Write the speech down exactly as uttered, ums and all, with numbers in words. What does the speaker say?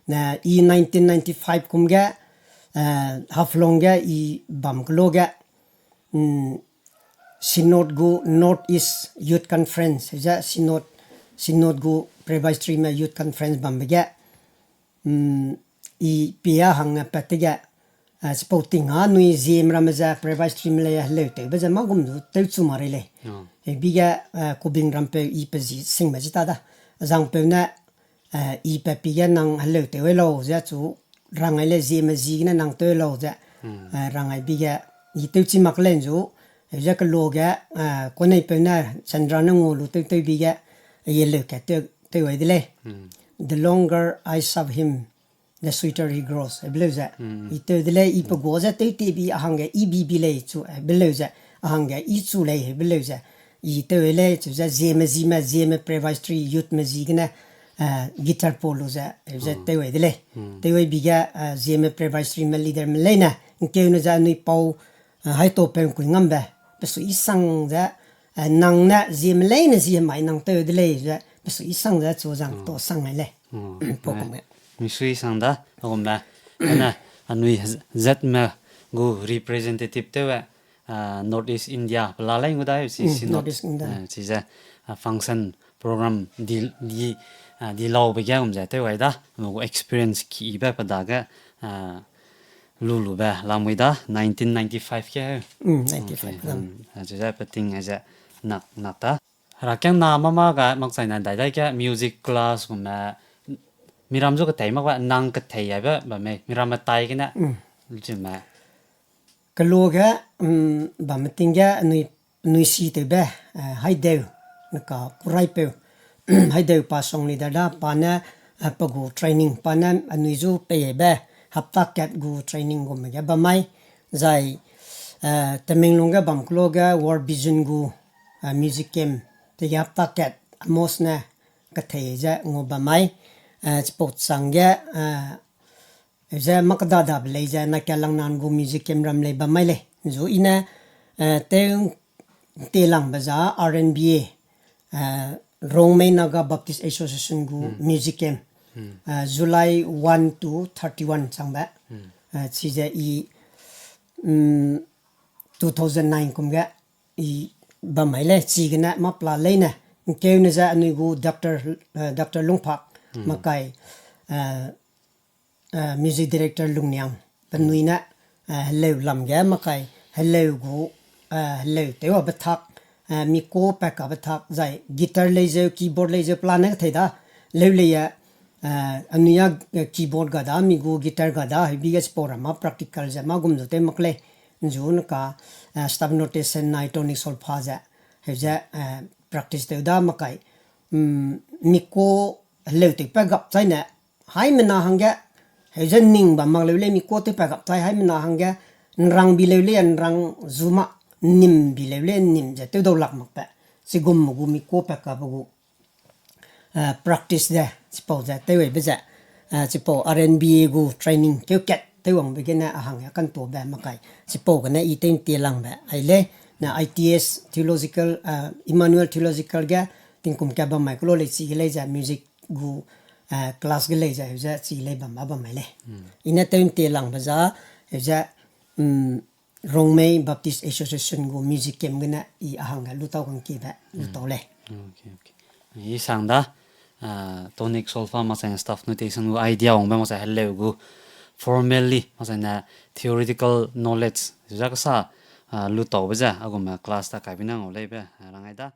Na i nineteen ninety-five kum ge, eh, Haflong ge i bam kelo ge, mm, Synod gu North East Youth Conference, ze Synod, Synod gu Presbytery me Youth Conference bambe ge, mm, i pia hang, eh, pat te ge, eh, chipau ting a nui Zeme ramme ze Presbytery me lei heleu tewbe ze mâ gum du tewchu ma rei lei. Oh. Hebi ge, eh, Kubing rampeu i pe zi singbe zi ta da. Zangpeu ne, eh, i pe pi ge nang heleu tew lau ze chu rang ai le Zeme zi gene nang tew lau ze, hmm, eh, rang ai bi ge i tewchi mak lei nzu, eh, ze kelo ge, eh, koneipeu ne Chandra ne ngau lu tew tew bi ge, eh, ye leu kat tew, tew ai de lei. Hmm. The longer I serve him, the sweeter he grows. Hebeleu ze. Hmm. I tew de lei, i pe guâ ze tew te bi a hangge i bi bi lei chu, hebeleu ze. A hangge i chu lei, hebeleu ze. I tew ai lei, chu ze Zeme zi me, Zeme Presbytery Youth me zi gene, eh, guitar pau lu ze, eh, ze tew ai de lei. Hmm. Tew ai bi ge, eh, Zeme Presbytery me leader me leine, ngkeu ne ze anui pau, eh, hai to peu kui ngambe, pe sui sang ze, eh, nang ne Zeme leine zi mai nang tew de lei ze, pe sui sang ze chu zang to sang ai lei. Hmm. Pau eh, kum ge. Mi sui sang da, a kum be. Ane, anui Z-, Zeme gu representative tew e, ah, North East India, pela lei ngu da, si, hmm, Synod, North East India. Eh, si ze, ah, function program di, di, ah, di lau be ge gum ze tew ai da, mo gu experience ki be pe dage, ah, lu lu be lamui da, nineteen ninety-five ke. Hmm, ninety-five okay, lam. Hmm, ah, si ze pe ting ai ze nak, nak da. Herakiangna mama ga makchaina dai dai ge music class gume, miram zu ketei mak ba nang ketei ai be, ba mei, miram me tai gene, mm, luchi me. Kelo ge, mm, ba meting ge anui, anui si tew be, eh, haideu, neka kuraipeu, haideu pa song leader da, pa ne, eh, pe gu training, pa ne anui zu pei ai be, hapta kat gu training gume ge ba mai, zai, eh, Tamenglong ge bam kelo ge World Vision gu, eh, music camp, tege hapta kat Amos ne kethei ze ngau ba mai, eh, chipau chang ge, eh, ze makdada be lei ze Nakia Langnan gu music camp ram lei ba mai lei. Zu i ne, eh, tew telangbe za R N B A, eh, Rongmei Naga Baptist Association gu music camp, eh, July one to thirty-one changbe. Eh, chize i, mm, two thousand nine kum ge i bam mai lei, chigene mapla leine, nkeune ze anui gu Doctor, eh, Doctor Lungphak, makai, eh, eh, music director Lungniang, penui ne, eh, heleu lam ge makai, heleu gu, eh, heleu tew a bethak, eh, mi ko pat ka bethak, zai guitar lei zeu, keyboard lei zeu, plan ne kethei da, leu lei e, eh, anui a, eh, keyboard ga da, mi gu guitar ga da, hebi ge chipau ram ma practical ze ma gum zu tew mak lei, nzu neka, eh, staff notation nai tonic solfa ze, heu ze, eh, practice tew da makai, mm, mi ko heleu tew pa gap chai ne, haimena hangge, heu ze ning bam mak leu lei mi ko tew pa gap chai haimena hangge, nrang bi leu lei nrang zu ma, nim bi leu lei nim ze tew dau lak mak pe, chigum me gu mi ko pat kabe gu, eh, practice de, chipau ze, tew aibe ze, eh, chipau R N B A gu training keu kat tew wangbe gene a hangge kantuabe makai, chipau gene i tew ntielangbe ai lei, na I T S Theological, eh, Emmanuel Theological ge, tingkum ka bam mai kelo lei chige lei ze music gu, eh, class ge lei ze, heu ze chige lei bam ba bam mai lei. I ne tew ntielangbe za, heu ze, mm, Rongmei Baptist Association gu music camp gene i a hangge lutau kangkiebe, lutau lei. Okay, okay. I sang da, ah, tonic solfa maksai staff notation gu idea wangbe maksai heleu gu formally, maksai ne theoretical knowledge, zak sa, ah, lutaube ze, a gume class ta kaibe nang o leibe, ah, rangai da.